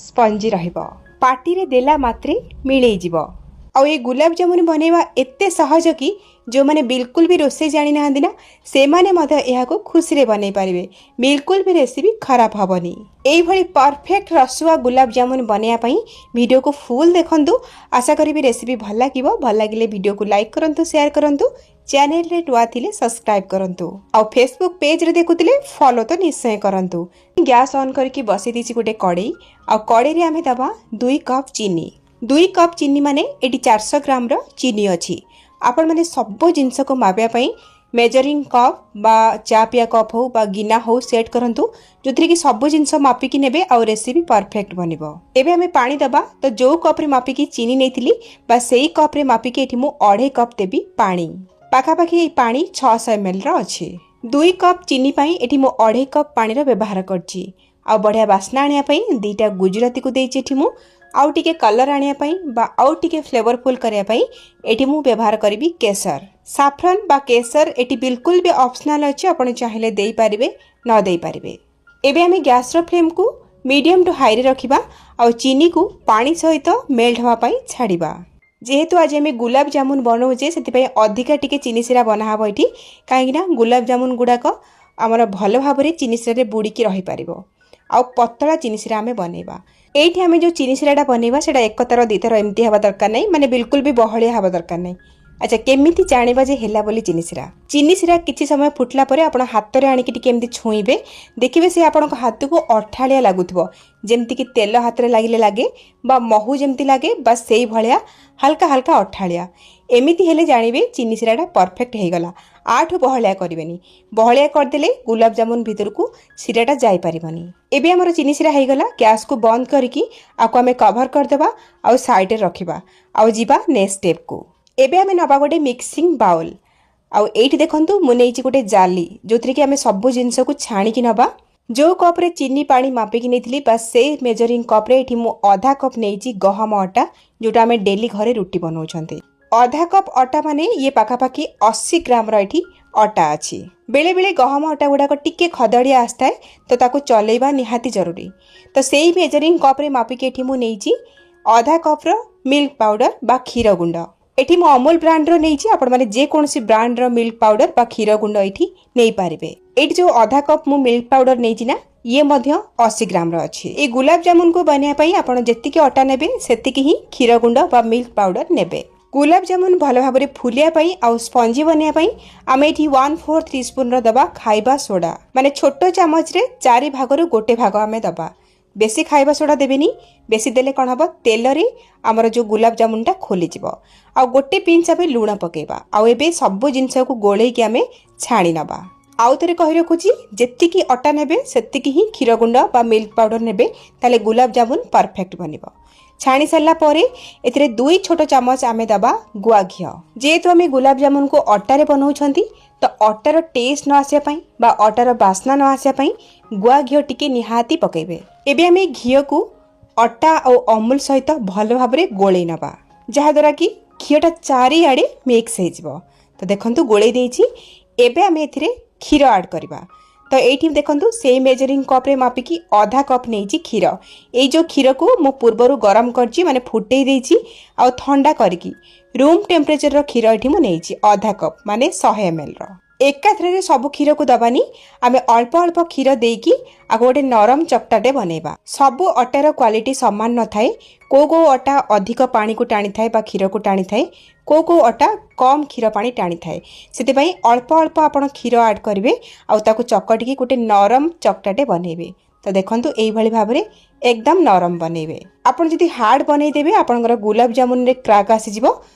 Spongy ରହିବ, ପାଟିରେ ଦେଲା ମାତ୍ରେ ମିଳେଇଯିବ। ଆଉ ଏ ଗୁଲାବଜାମୁନ ବନେଇବା ଏତେ ସହଜ କି ଯେଉଁମାନେ ବିଲକୁଲ ବି ରୋଷେଇ ଜାଣିନାହାନ୍ତି ନା, ସେମାନେ ମଧ୍ୟ ଏହାକୁ ଖୁସିରେ ବନେଇ ପାରିବେ। ବିଲକୁଲ ବି ରେସିପି ଖରାପ ହେବନି। ଏଇଭଳି ପରଫେକ୍ଟ ରସୁଆ ଗୁଲାବଜାମୁନ ବନେଇବା ପାଇଁ ଭିଡ଼ିଓକୁ ଫୁଲ୍ ଦେଖନ୍ତୁ। ଆଶା କରିବି ରେସିପି ଭଲ ଲାଗିବ। ଭଲ ଲାଗିଲେ ଭିଡ଼ିଓକୁ ଲାଇକ୍ କରନ୍ତୁ, ସେୟାର କରନ୍ତୁ, ଚ୍ୟାନେଲରେ ନୂଆ ଥିଲେ ସବସ୍କ୍ରାଇବ୍ କରନ୍ତୁ ଆଉ ଫେସବୁକ୍ ପେଜ୍ରେ ଦେଖୁଥିଲେ ଫଲୋ ତ ନିଶ୍ଚୟ କରନ୍ତୁ। ଗ୍ୟାସ୍ ଅନ୍ କରିକି ବସେଇ ଦେଇଛି ଗୋଟେ କଡ଼େଇ, ଆଉ କଡ଼େଇରେ ଆମେ ଦେବା 2 କପ୍ ଚିନି। 2 କପ୍ ଚିନି ମାନେ ଏଠି 400 ଗ୍ରାମର ଚିନି ଅଛି। ଆପଣମାନେ ସବୁ ଜିନିଷକୁ ମାପିବା ପାଇଁ ମେଜରିଂ କପ୍ ବା ଚା ପିଆ କପ୍ ହଉ ବା ଗିନା ହଉ ସେଟ୍ କରନ୍ତୁ, ଯେଉଁଥିରେ କି ସବୁ ଜିନିଷ ମାପିକି ନେବେ ଆଉ ରେସିପି ପରଫେକ୍ଟ ବନିବ। ଏବେ ଆମେ ପାଣି ଦେବା। ତ ଯେଉଁ କପ୍ରେ ମାପିକି ଚିନି ନେଇଥିଲି ବା ସେଇ କପ୍ରେ ମାପିକି ଏଠି ମୁଁ 2.5 କପ୍ ଦେବି ପାଣି। ପାଖାପାଖି ଏଇ ପାଣି 600 ଏମ୍ଏଲ୍ର ଅଛି। 2 କପ୍ ଚିନି ପାଇଁ ଏଠି ମୁଁ 2.5 କପ୍ ପାଣିର ବ୍ୟବହାର କରିଛି। ଆଉ ବଢ଼ିଆ ବାସ୍ନା ଆଣିବା ପାଇଁ 2ଟା ଗୁଜୁରାତିକୁ ଦେଇଛି ଏଠି ମୁଁ। ଆଉ ଟିକେ କଲର୍ ଆଣିବା ପାଇଁ ବା ଆଉ ଟିକେ ଫ୍ଲେଭରଫୁଲ୍ କରିବା ପାଇଁ ଏଠି ମୁଁ ବ୍ୟବହାର କରିବି କେସର। ସାଫ୍ରନ୍ ବା କେସର ଏଠି ବିଲକୁଲ ବି ଅପସନାଲ୍ ଅଛି, ଆପଣ ଚାହିଁଲେ ଦେଇପାରିବେ, ନ ଦେଇପାରିବେ। ଏବେ ଆମେ ଗ୍ୟାସ୍ର ଫ୍ଲେମ୍କୁ ମିଡ଼ିୟମ୍ ଟୁ ହାଇରେ ରଖିବା ଆଉ ଚିନିକୁ ପାଣି ସହିତ ମେଲ୍ଟ ହେବା ପାଇଁ ଛାଡ଼ିବା। ଯେହେତୁ ଆଜି ଆମେ ଗୁଲାବଜାମୁନ ବନାଉଛେ, ସେଥିପାଇଁ ଅଧିକା ଟିକେ ଚିନି ଶିରା ବନା ହେବ ଏଠି, କାହିଁକିନା ଗୁଲାବଜାମୁନ ଗୁଡ଼ାକ ଆମର ଭଲ ଭାବରେ ଚିନି ଶିରାରେ ବୁଡ଼ିକି ରହିପାରିବ ଆଉ ପତଳା ଚିନି ଶିରା ଆମେ ବନେଇବା। ଏଇଠି ଆମେ ଯେଉଁ ଚିନି ଶିରାଟା ବନେଇବା, ସେଇଟା ଏକ ଥର 2 ଥର ଏମିତି ହେବା ଦରକାର ନାହିଁ, ମାନେ ବିଲକୁଲ ବି ବହଳିଆ ହେବା ଦରକାର ନାହିଁ। ଆଚ୍ଛା, କେମିତି ଜାଣିବା ଯେ ହେଲା ବୋଲି ଚିନି ଶିରା? ଚିନି ଶିରା କିଛି ସମୟ ଫୁଟିଲା ପରେ ଆପଣ ହାତରେ ଆଣିକି ଟିକେ ଏମିତି ଛୁଇଁବେ, ଦେଖିବେ ସେ ଆପଣଙ୍କ ହାତକୁ ଅଠାଳିଆ ଲାଗୁଥିବ, ଯେମିତିକି ତେଲ ହାତରେ ଲାଗିଲେ ଲାଗେ ବା ମହୁ ଯେମିତି ଲାଗେ, ବା ସେଇଭଳିଆ ହାଲକା ହାଲକା ଅଠାଳିଆ। ଏମିତି ହେଲେ ଜାଣିବେ ଚିନି ଶିରାଟା ପରଫେକ୍ଟ ହେଇଗଲା। ୟାଠୁ ବହଳିଆ କରିବେନି, ବହଳିଆ କରିଦେଲେ ଗୁଲାବଜାମୁନ ଭିତରକୁ ଶିରାଟା ଯାଇପାରିବନି। ଏବେ ଆମର ଚିନି ଶିରା ହେଇଗଲା। ଗ୍ୟାସକୁ ବନ୍ଦ କରିକି ଆକୁ ଆମେ କଭର କରିଦେବା ଆଉ ସାଇଡ଼ରେ ରଖିବା ଆଉ ଯିବା ନେକ୍ସଟ ଷ୍ଟେପକୁ। ଏବେ ଆମେ ନେବା ଗୋଟେ ମିକ୍ସିଂ ବାଉଲ୍, ଆଉ ଏଇଠି ଦେଖନ୍ତୁ ମୁଁ ନେଇଛି ଗୋଟେ ଜାଲି, ଯେଉଁଥିରେ କି ଆମେ ସବୁ ଜିନିଷକୁ ଛାଣିକି ନେବା। ଯେଉଁ କପ୍ରେ ଚିନି ପାଣି ମାପିକି ନେଇଥିଲି ବା ସେଇ ମେଜରିଂ କପ୍ରେ ଏଠି ମୁଁ ଅଧା କପ୍ ନେଇଛି ଗହମ ଅଟା, ଯେଉଁଟା ଆମେ ଡେଲି ଘରେ ରୁଟି ବନାଉଛନ୍ତି। ଅଧା କପ୍ ଅଟା ମାନେ ଇଏ ପାଖାପାଖି 80 ଗ୍ରାମର ଏଠି ଅଟା ଅଛି। ବେଳେବେଳେ ଗହମ ଅଟା ଗୁଡ଼ାକ ଟିକେ ଖଦଡ଼ିଆ ଆସିଥାଏ, ତ ତାକୁ ଚଲେଇବା ନିହାତି ଜରୁରୀ। ତ ସେଇ ମେଜରିଂ କପ୍ରେ ମାପିକି ଏଠି ମୁଁ ନେଇଛି ଅଧା କପ୍ର ମିଲ୍କ ପାଉଡ଼ର ବା କ୍ଷୀର ଗୁଣ୍ଡ। ଏଠି ମୁଁ ଅମୁଲ ବ୍ରାଣ୍ଡର ନେଇଛି, ଆପଣମାନେ ଯେକୌଣସି ବ୍ରାଣ୍ଡର ମିଲ୍କ ପାଉଡ଼ର ବା କ୍ଷୀର ଗୁଣ୍ଡ ଏଠି ନେଇପାରିବେ। ଏଇଠି ଯେଉଁ ଅଧା କପ୍ ମୁଁ ମିଲ୍କ ପାଉଡ଼ର ନେଇଛି ନା, ଇଏ ମଧ୍ୟ 80 ଗ୍ରାମର ଅଛି। ଏଇ ଗୁଲାବଜାମୁନକୁ ବନେଇବା ପାଇଁ ଆପଣ ଯେତିକି ଅଟା ନେବେ, ସେତିକି ହିଁ କ୍ଷୀର ଗୁଣ୍ଡ ବା ମିଲ୍କ ପାଉଡ଼ର ନେବେ। ଗୁଲାବଜାମୁନ ଭଲ ଭାବରେ ଫୁଲିବା ପାଇଁ ଆଉ ସ୍ପଞ୍ଜି ବନେଇବା ପାଇଁ ଆମେ ଏଠି 1/4 ଟି ସ୍ପୁନ୍ର ଦେବା ଖାଇବା ସୋଡ଼ା, ମାନେ ଛୋଟ ଚାମଚରେ ଚାରି ଭାଗରୁ ଗୋଟେ ଭାଗ ଆମେ ଦେବା। ବେଶୀ ଖାଇବା ସୋଡ଼ା ଦେବେନି, ବେଶୀ ଦେଲେ କ'ଣ ହେବ, ତେଲରେ ଆମର ଯେଉଁ ଗୁଲାବଜାମୁନଟା ଖୋଲିଯିବ। ଆଉ ଗୋଟେ ପିଞ୍ଚ ଆମେ ଲୁଣ ପକାଇବା ଆଉ ଏବେ ସବୁ ଜିନିଷକୁ ଗୋଳେଇକି ଆମେ ଛାଣି ନେବା। ଆଉ ଥରେ କହି ରଖୁଛି, ଯେତିକି ଅଟା ନେବେ ସେତିକି ହିଁ କ୍ଷୀର ଗୁଣ୍ଡ ବା ମିଲ୍କ ପାଉଡ଼ର ନେବେ, ତାହେଲେ ଗୁଲାବଜାମୁନ ପରଫେକ୍ଟ ବନିବ। ଛାଣି ସାରିଲା ପରେ ଏଥିରେ 2 ଛୋଟ ଚାମଚ ଆମେ ଦେବା ଗୁଆ ଘିଅ। ଯେହେତୁ ଆମେ ଗୁଲାବଜାମୁନକୁ ଅଟାରେ ବନାଉଛନ୍ତି, ତ ଅଟାର ଟେଷ୍ଟ ନ ଆସିବା ପାଇଁ ବା ଅଟାର ବାସ୍ନା ନ ଆସିବା ପାଇଁ ଗୁଆ ଘିଅ ଟିକେ ନିହାତି ପକାଇବେ। ଏବେ ଆମେ ଘିଅକୁ ଅଟା ଆଉ ଅମୁଲ ସହିତ ଭଲ ଭାବରେ ଗୋଳେଇ ନେବା, ଯାହାଦ୍ୱାରା କି ଘିଅଟା ଚାରିଆଡ଼େ ମିକ୍ସ ହେଇଯିବ। ତ ଦେଖନ୍ତୁ, ଗୋଳେଇ ଦେଇଛି। ଏବେ ଆମେ ଏଥିରେ କ୍ଷୀର ଆଡ଼୍ କରିବା। ତ ଏଇଠି ଦେଖନ୍ତୁ, ସେଇ ମେଜରିଂ କପ୍ରେ ମାପିକି ଅଧା କପ୍ ନେଇଛି କ୍ଷୀର। ଏଇ ଯେଉଁ କ୍ଷୀରକୁ ମୁଁ ପୂର୍ବରୁ ଗରମ କରିଛି, ମାନେ ଫୁଟେଇ ଦେଇଛି ଆଉ ଥଣ୍ଡା କରିକି ରୁମ୍ ଟେମ୍ପରେଚରର କ୍ଷୀର ଏଠି ମୁଁ ନେଇଛି ଅଧା କପ୍, ମାନେ 100 ଏମ୍ଏଲ୍ର। ଏକାଥରରେ ସବୁ କ୍ଷୀରକୁ ଦେବାନି, ଆମେ ଅଳ୍ପ ଅଳ୍ପ କ୍ଷୀର ଦେଇକି ଆକୁ ଗୋଟେ ନରମ ଚକଟାଟେ ବନେଇବା। ସବୁ ଅଟାର କ୍ୱାଲିଟି ସମାନ ନଥାଏ। କେଉଁ କେଉଁ ଅଟା ଅଧିକ ପାଣିକୁ ଟାଣିଥାଏ ବା କ୍ଷୀରକୁ ଟାଣିଥାଏ, କେଉଁ କେଉଁ ଅଟା କମ୍ କ୍ଷୀର ପାଣି ଟାଣିଥାଏ। ସେଥିପାଇଁ ଅଳ୍ପ ଅଳ୍ପ ଆପଣ କ୍ଷୀର ଆଡ଼୍ କରିବେ ଆଉ ତାକୁ ଚକଟିକି ଗୋଟେ ନରମ ଚକଟାଟେ ବନେଇବେ। ତ ଦେଖନ୍ତୁ, ଏଇଭଳି ଭାବରେ ଏକଦମ ନରମ ବନେଇବେ। ଆପଣ ଯଦି ହାର୍ଡ଼ ବନେଇଦେବେ, ଆପଣଙ୍କର ଗୁଲାବଜାମୁନରେ କ୍ରାକ୍ ଆସିଯିବ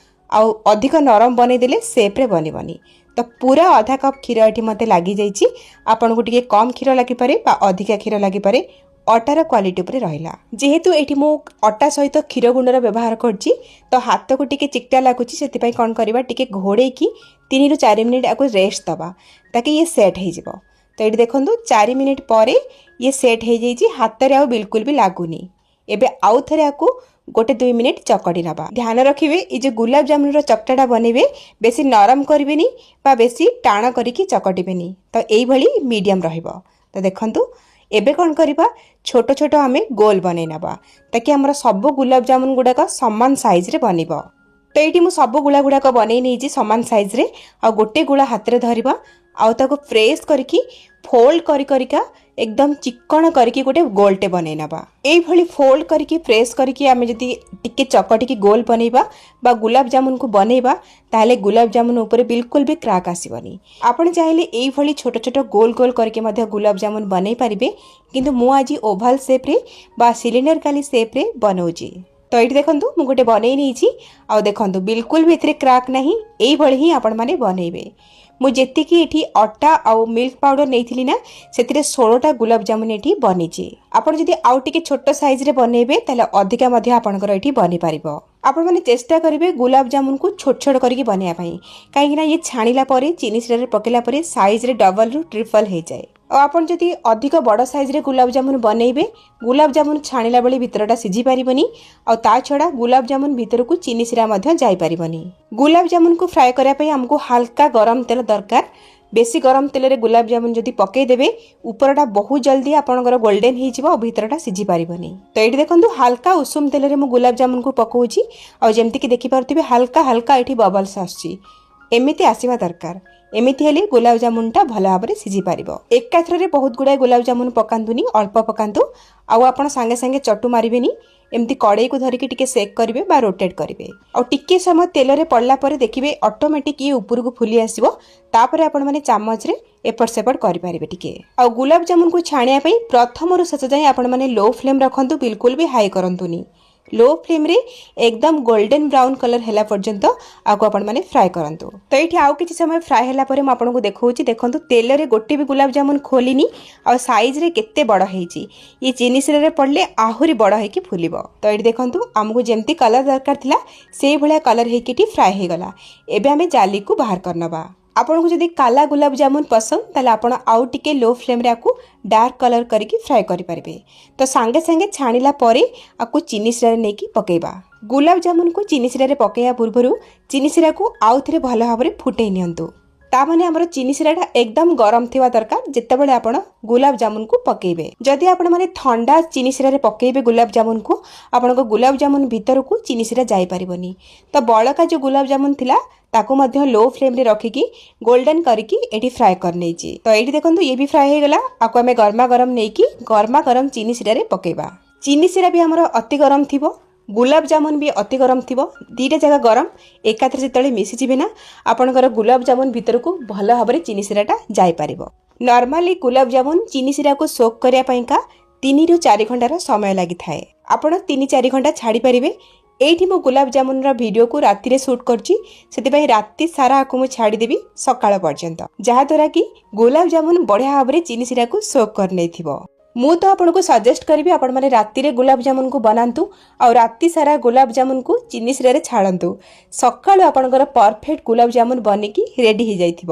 ଆଉ ଅଧିକ ନରମ ବନେଇଦେଲେ ସେପ୍ରେ ବନିବନି। ତ ପୁରା ଅଧା କପ୍ କ୍ଷୀର ଏଠି ମୋତେ ଲାଗିଯାଇଛି। ଆପଣଙ୍କୁ ଟିକେ କମ୍ କ୍ଷୀର ଲାଗିପାରେ ବା ଅଧିକା କ୍ଷୀର ଲାଗିପାରେ, ଅଟାର କ୍ୱାଲିଟି ଉପରେ ରହିଲା। ଯେହେତୁ ଏଠି ମୁଁ ଅଟା ସହିତ କ୍ଷୀର ଗୁଣ୍ଡର ବ୍ୟବହାର କରିଛି, ତ ହାତକୁ ଟିକେ ଚିକଟା ଲାଗୁଛି। ସେଥିପାଇଁ କ'ଣ କରିବା, ଟିକେ ଘୋଡ଼େଇକି 3ରୁ 4 ମିନିଟ୍ ଆକୁ ରେଷ୍ଟ ଦେବା, ତାକି ଇଏ ସେଟ୍ ହେଇଯିବ। ତ ଏଇଠି ଦେଖନ୍ତୁ, 4 ମିନିଟ୍ ପରେ ଇଏ ସେଟ୍ ହେଇଯାଇଛି, ହାତରେ ଆଉ ବିଲକୁଲ ବି ଲାଗୁନି। ଏବେ ଆଉ ଥରେ ଆକୁ ଗୋଟେ 2 ମିନିଟ୍ ଚକଟି ନେବା। ଧ୍ୟାନ ରଖିବେ, ଏଇ ଯେଉଁ ଗୁଲାବଜାମୁନର ଚକଟାଟା ବନେଇବେ, ବେଶୀ ନରମ କରିବେନି ବା ବେଶୀ ଟାଣ କରିକି ଚକଟିବେନି। ତ ଏଇଭଳି ମିଡ଼ିୟମ୍ ରହିବ। ତ ଦେଖନ୍ତୁ, ଏବେ କ'ଣ କରିବା? ଛୋଟ ଛୋଟ ଆମେ ଗୋଲ ବନେଇ ନେବା, ତାକି ଆମର ସବୁ ଗୁଲାବଜାମୁନ ଗୁଡ଼ାକ ସମାନ ସାଇଜ୍ରେ ବନିବ। ତ ଏଇଠି ମୁଁ ସବୁ ଗୁଳା ଗୁଡ଼ାକ ବନେଇ ନେଇଛି ସମାନ ସାଇଜ୍ରେ। ଆଉ ଗୋଟେ ଗୁଳା ହାତରେ ଧରିବା ଆଉ ତାକୁ ପ୍ରେସ୍ କରିକି ଫୋଲ୍ଡ କରି କରିକା ଏକଦମ ଚିକ୍କଣ କରିକି ଗୋଟେ ଗୋଲଟେ ବନେଇ ନେବା। ଏଇଭଳି ଫୋଲ୍ଡ କରିକି ପ୍ରେସ୍ କରିକି ଆମେ ଯଦି ଟିକେ ଚକଟିକି ଗୋଲ ବନେଇବା ବା ଗୁଲାବଜାମୁନକୁ ବନେଇବା, ତାହେଲେ ଗୁଲାବଜାମୁନ ଉପରେ ବିଲକୁଲ ବି କ୍ରାକ୍ ଆସିବନି। ଆପଣ ଚାହିଁଲେ ଏଇଭଳି ଛୋଟ ଛୋଟ ଗୋଲ ଗୋଲ କରିକି ମଧ୍ୟ ଗୁଲାବଜାମୁନ ବନେଇ ପାରିବେ, କିନ୍ତୁ ମୁଁ ଆଜି ଓଭାଲ ସେପ୍ରେ ବା ସିଲିଣ୍ଡରିକାଲ ସେପ୍ରେ ବନଉଛି। ତ ଏଇଠି ଦେଖନ୍ତୁ, ମୁଁ ଗୋଟେ ବନେଇ ନେଇଛି। ଆଉ ଦେଖନ୍ତୁ, ବିଲକୁଲ ବି ଏଥିରେ କ୍ରାକ୍ ନାହିଁ। ଏଇଭଳି ହିଁ ଆପଣମାନେ ବନେଇବେ। ମୁଁ ଯେତିକି ଏଠି ଅଟା ଆଉ ମିଲ୍କ ପାଉଡ଼ର ନେଇଥିଲି ନା, ସେଥିରେ 16ଟା ଗୁଲାବଜାମୁନ ଏଠି ବନିଛି। ଆପଣ ଯଦି ଆଉ ଟିକେ ଛୋଟ ସାଇଜ୍ରେ ବନେଇବେ, ତାହେଲେ ଅଧିକା ମଧ୍ୟ ଆପଣଙ୍କର ଏଠି ବନିପାରିବ। ଆପଣମାନେ ଚେଷ୍ଟା କରିବେ ଗୁଲାବଜାମୁନକୁ ଛୋଟ ଛୋଟ କରିକି ବନେଇବା ପାଇଁ, କାହିଁକିନା ଇଏ ଛାଣିଲା ପରେ, ଚିନି ଶିରାରେ ପକେଇଲା ପରେ ସାଇଜ୍ରେ ଡବଲରୁ ଟ୍ରିପଲ୍ ହେଇଯାଏ। ଆଉ ଆପଣ ଯଦି ଅଧିକ ବଡ଼ ସାଇଜ୍ରେ ଗୁଲାବଜାମୁନ ବନେଇବେ, ଗୁଲାବଜାମୁନ ଛାଣିଲା ବେଳେ ଭିତରଟା ସିଝି ପାରିବନି, ଆଉ ତା ଛଡ଼ା ଗୁଲାବଜାମୁନ ଭିତରକୁ ଚିନି ଶିରା ମଧ୍ୟ ଯାଇପାରିବନି। ଗୁଲାବଜାମୁନକୁ ଫ୍ରାଏ କରିବା ପାଇଁ ଆମକୁ ହାଲକା ଗରମ ତେଲ ଦରକାର। ବେଶୀ ଗରମ ତେଲରେ ଗୁଲାବଜାମୁନ ଯଦି ପକେଇଦେବେ, ଉପରଟା ବହୁତ ଜଲ୍ଦି ଆପଣଙ୍କର ଗୋଲ୍ଡେନ୍ ହେଇଯିବ ଆଉ ଭିତରଟା ସିଝି ପାରିବନି। ତ ଏଇଠି ଦେଖନ୍ତୁ, ହାଲକା ଉଷୁମ ତେଲରେ ମୁଁ ଗୁଲାବଜାମୁନକୁ ପକଉଛି। ଆଉ ଯେମିତିକି ଦେଖିପାରୁଥିବେ, ହାଲକା ହାଲକା ଏଠି ବବଲ୍ସ ଆସୁଛି। ଏମିତି ଆସିବା ଦରକାର। ଏମିତି ହେଲେ ଗୁଲାବଜାମୁନଟା ଭଲ ଭାବରେ ସିଝି ପାରିବ। ଏକାଥରରେ ବହୁତ ଗୁଡ଼ାଏ ଗୁଲାବଜାମୁନ ପକାନ୍ତୁନି, ଅଳ୍ପ ପକାନ୍ତୁ। ଆଉ ଆପଣ ସାଙ୍ଗେ ସାଙ୍ଗେ ଚଟୁ ମାରିବେନି, ଏମିତି କଡ଼େଇକୁ ଧରିକି ଟିକେ ସେକ୍ କରିବେ ବା ରୋଟେଟ୍ କରିବେ। ଆଉ ଟିକେ ସମୟ ତେଲରେ ପଡ଼ିଲା ପରେ ଦେଖିବେ, ଅଟୋମେଟିକ୍ ଇଏ ଉପରକୁ ଫୁଲି ଆସିବ। ତାପରେ ଆପଣମାନେ ଚାମଚରେ ଏପଟ ସେପଟ କରିପାରିବେ ଟିକେ। ଆଉ ଗୁଲାବଜାମୁନକୁ ଛାଣିବା ପାଇଁ ପ୍ରଥମରୁ ଶେଷ ଯାଏଁ ଆପଣମାନେ ଲୋ ଫ୍ଲେମ୍ ରଖନ୍ତୁ, ବିଲକୁଲ ବି ହାଇ କରନ୍ତୁନି। ଲୋ ଫ୍ଲେମ୍ରେ ଏକଦମ ଗୋଲ୍ଡେନ୍ ବ୍ରାଉନ୍ କଲର୍ ହେଲା ପର୍ଯ୍ୟନ୍ତ ଆକୁ ଆପଣମାନେ ଫ୍ରାଏ କରନ୍ତୁ। ତ ଏଇଠି ଆଉ କିଛି ସମୟ ଫ୍ରାଏ ହେଲା ପରେ ମୁଁ ଆପଣଙ୍କୁ ଦେଖାଉଛି। ଦେଖନ୍ତୁ, ତେଲରେ ଗୋଟେ ବି ଗୁଲାବଜାମୁନ ଖୋଲିନି ଆଉ ସାଇଜ୍ରେ କେତେ ବଡ଼ ହେଇଛି। ଇଏ ଚିନି ଶିରାରେ ପଡ଼ିଲେ ଆହୁରି ବଡ଼ ହେଇକି ଫୁଲିବ। ତ ଏଇଠି ଦେଖନ୍ତୁ, ଆମକୁ ଯେମିତି କଲର୍ ଦରକାର ଥିଲା, ସେଇଭଳିଆ କଲର୍ ହେଇକି ଏଠି ଫ୍ରାଏ ହେଇଗଲା। ଏବେ ଆମେ ଜାଲିକୁ ବାହାର କରିନେବା। ଆପଣଙ୍କୁ ଯଦି କାଲା ଗୁଲାବଜାମୁନ ପସନ୍ଦ, ତାହେଲେ ଆପଣ ଆଉ ଟିକେ ଲୋ ଫ୍ଲେମ୍ରେ ଆକୁ ଡାର୍କ କଲର୍ କରିକି ଫ୍ରାଏ କରିପାରିବେ। ତ ସାଙ୍ଗେ ସାଙ୍ଗେ ଛାଣିଲା ପରେ ଆକୁ ଚିନି ଶିରାରେ ନେଇକି ପକାଇବା। ଗୁଲାବଜାମୁନକୁ ଚିନି ଶିରାରେ ପକାଇବା ପୂର୍ବରୁ ଚିନି ଶିରାକୁ ଆଉ ଥରେ ଭଲ ଭାବରେ ଫୁଟେଇ ନିଅନ୍ତୁ। ତା ମାନେ ଆମର ଚିନି ଶିରାଟା ଏକଦମ ଗରମ ଥିବା ଦରକାର ଯେତେବେଳେ ଆପଣ ଗୁଲାବଜାମୁନକୁ ପକେଇବେ। ଯଦି ଆପଣମାନେ ଥଣ୍ଡା ଚିନି ଶିରାରେ ପକେଇବେ ଗୁଲାବଜାମୁନକୁ, ଆପଣଙ୍କ ଗୁଲାବଜାମୁନ ଭିତରକୁ ଚିନି ଶିରା ଯାଇପାରିବନି। ତ ବଳକା ଯେଉଁ ଗୁଲାବଜାମୁନ ଥିଲା, ତାକୁ ମଧ୍ୟ ଲୋ ଫ୍ଲେମ୍ରେ ରଖିକି ଗୋଲ୍ଡେନ୍ କରିକି ଏଠି ଫ୍ରାଏ କରିନେଇଛି। ତ ଏଇଠି ଦେଖନ୍ତୁ, ଇଏ ବି ଫ୍ରାଏ ହେଇଗଲା। ଆକୁ ଆମେ ଗରମା ଗରମ ନେଇକି ଗରମା ଗରମ ଚିନି ଶିରାରେ ପକେଇବା। ଚିନି ଶିରା ବି ଆମର ଅତି ଗରମ ଥିବ, ଗୁଲାବଜାମୁନ ବି ଅତି ଗରମ ଥିବ। ଦୁଇଟା ଜାଗା ଗରମ ଏକାଥରେ ଯେତେବେଳେ ମିଶିଯିବେ ନା, ଆପଣଙ୍କର ଗୁଲାବଜାମୁନ ଭିତରକୁ ଭଲ ଭାବରେ ଚିନି ଶିରାଟା ଯାଇପାରିବ। ନର୍ମାଲି ଗୁଲାବଜାମୁନ ଚିନି ଶିରାକୁ ସୋକ୍ କରିବା ପାଇଁକା 3ରୁ 4 ଘଣ୍ଟାର ସମୟ ଲାଗିଥାଏ। ଆପଣ 3-4 ଘଣ୍ଟା ଛାଡ଼ିପାରିବେ। ଏଇଠି ମୁଁ ଗୁଲାବଜାମୁନର ଭିଡ଼ିଓକୁ ରାତିରେ ସୁଟ୍ କରୁଛି, ସେଥିପାଇଁ ରାତି ସାରା ଆକୁ ମୁଁ ଛାଡ଼ିଦେବି ସକାଳ ପର୍ଯ୍ୟନ୍ତ, ଯାହାଦ୍ୱାରା କି ଗୁଲାବଜାମୁନ ବଢ଼ିଆ ଭାବରେ ଚିନି ଶିରାକୁ ସୋକ୍ କରିନେଇଥିବ। ମୁଁ ତ ଆପଣଙ୍କୁ ସଜେଷ୍ଟ କରିବି, ଆପଣମାନେ ରାତିରେ ଗୁଲାବଜାମୁନକୁ ବନାନ୍ତୁ ଆଉ ରାତି ସାରା ଗୁଲାବଜାମୁନକୁ ଚିନି ଶିରାରେ ଛାଡ଼ନ୍ତୁ। ସକାଳୁ ଆପଣଙ୍କର ପରଫେକ୍ଟ ଗୁଲାବଜାମୁନ ବନିକି ରେଡ଼ି ହେଇଯାଇଥିବ।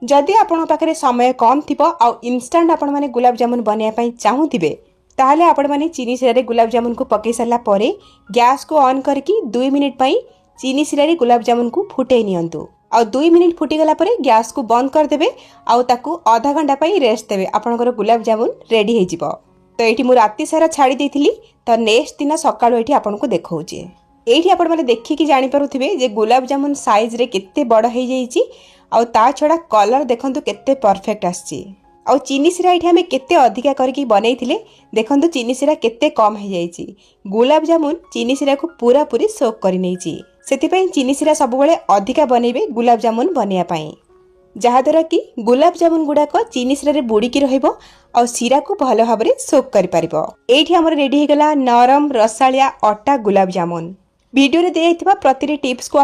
ଯଦି ଆପଣଙ୍କ ପାଖରେ ସମୟ କମ୍ ଥିବ ଆଉ ଇନଷ୍ଟାଣ୍ଟ ଆପଣମାନେ ଗୁଲାବଜାମୁନ ବନେଇବା ପାଇଁ ଚାହୁଁଥିବେ, ତାହେଲେ ଆପଣମାନେ ଚିନି ଶିରାରେ ଗୁଲାବଜାମୁନକୁ ପକାଇ ସାରିଲା ପରେ ଗ୍ୟାସ୍କୁ ଅନ୍ କରିକି 2 ମିନିଟ୍ ପାଇଁ ଚିନି ଶିରାରେ ଗୁଲାବଜାମୁନକୁ ଫୁଟେଇ ନିଅନ୍ତୁ। ଆଉ 2 ମିନିଟ୍ ଫୁଟିଗଲା ପରେ ଗ୍ୟାସ୍କୁ ବନ୍ଦ କରିଦେବେ ଆଉ ତାକୁ ଅଧା ଘଣ୍ଟା ପାଇଁ ରେଷ୍ଟ ଦେବେ। ଆପଣଙ୍କର ଗୁଲାବଜାମୁନ ରେଡ଼ି ହେଇଯିବ। ତ ଏଇଠି ମୁଁ ରାତି ସାରା ଛାଡ଼ି ଦେଇଥିଲି, ତ ନେକ୍ସଟ ଦିନ ସକାଳୁ ଏଇଠି ଆପଣଙ୍କୁ ଦେଖାଉଛି। ଏଇଠି ଆପଣମାନେ ଦେଖିକି ଜାଣିପାରୁଥିବେ ଯେ ଗୁଲାବଜାମୁନ ସାଇଜ୍ରେ କେତେ ବଡ଼ ହେଇଯାଇଛି। ଆଉ ତା ଛଡ଼ା କଲର୍ ଦେଖନ୍ତୁ, କେତେ ପରଫେକ୍ଟ ଆସିଛି। ଆଉ ଚିନି ଶିରା ଏଇଠି ଆମେ କେତେ ଅଧିକା କରିକି ବନେଇଥିଲେ, ଦେଖନ୍ତୁ ଚିନି ଶିରା କେତେ କମ୍ ହେଇଯାଇଛି। ଗୁଲାବଜାମୁନ ଚିନି ଶିରାକୁ ପୁରାପୁରି ସୋକ୍ କରିନେଇଛି। ସେଥିପାଇଁ ଚିନି ଶିରା ସବୁବେଳେ ଅଧିକା ବନେଇବେ ଗୁଲାବଜାମୁନ ବନେଇବା ପାଇଁ, ଯାହାଦ୍ୱାରା କି ଗୁଲାବଜାମୁନ ଗୁଡ଼ାକ ଚିନି ଶିରାରେ ବୁଡ଼ିକି ରହିବ ଆଉ ଶିରାକୁ ଭଲ ଭାବରେ ସୋକ୍ କରିପାରିବ। ଏଇଠି ଆମର ରେଡ଼ି ହେଇଗଲା ନରମ ରସାଳିଆ ଅଟା ଗୁଲାବଜାମୁନ। ଭିଡ଼ିଓରେ ଦିଆଯାଇଥିବା ପ୍ରତିଟି ଟିପ୍ସକୁ